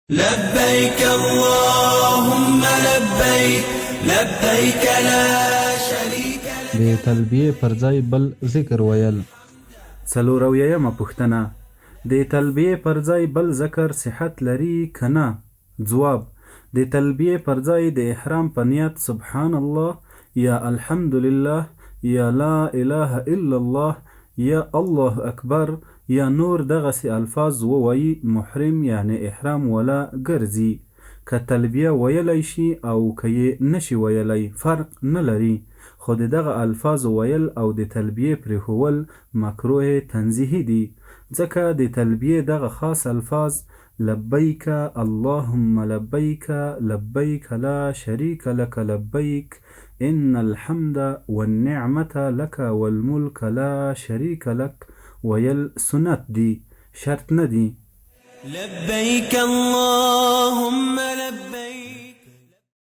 لبيك اللهم لبيك لبيك لا شريك لك. د تلبیې پر ځای بل ذکر ویل. څلور اویایمه پوښتنه، د تلبیې پر ځای بل ذکر صحت لري که نه؟ ځواب، د تلبیې پر ځای د احرام په نیت سبحان الله یا الحمدلله یا لا اله الا الله یا الله اکبر یا نور دغسې الفاظ ووايي محرم یعنې احرام والا ګرځي. که تلبیه ویلای شي او که یې نه شي ویلای فرق نه لري، خو د دغه الفاظو ویل او د تلبیې پرېښوول مکروه تنزیهي دي، ځکه د تلبیې دغه خاص الفاظ لبیک اللهم لبیک لبیک لا شریک لک لبیک ان الحمد والنعمة لک والملک لا شریک لک ویل سنت دي، شرط نه دي. لبیک اللهم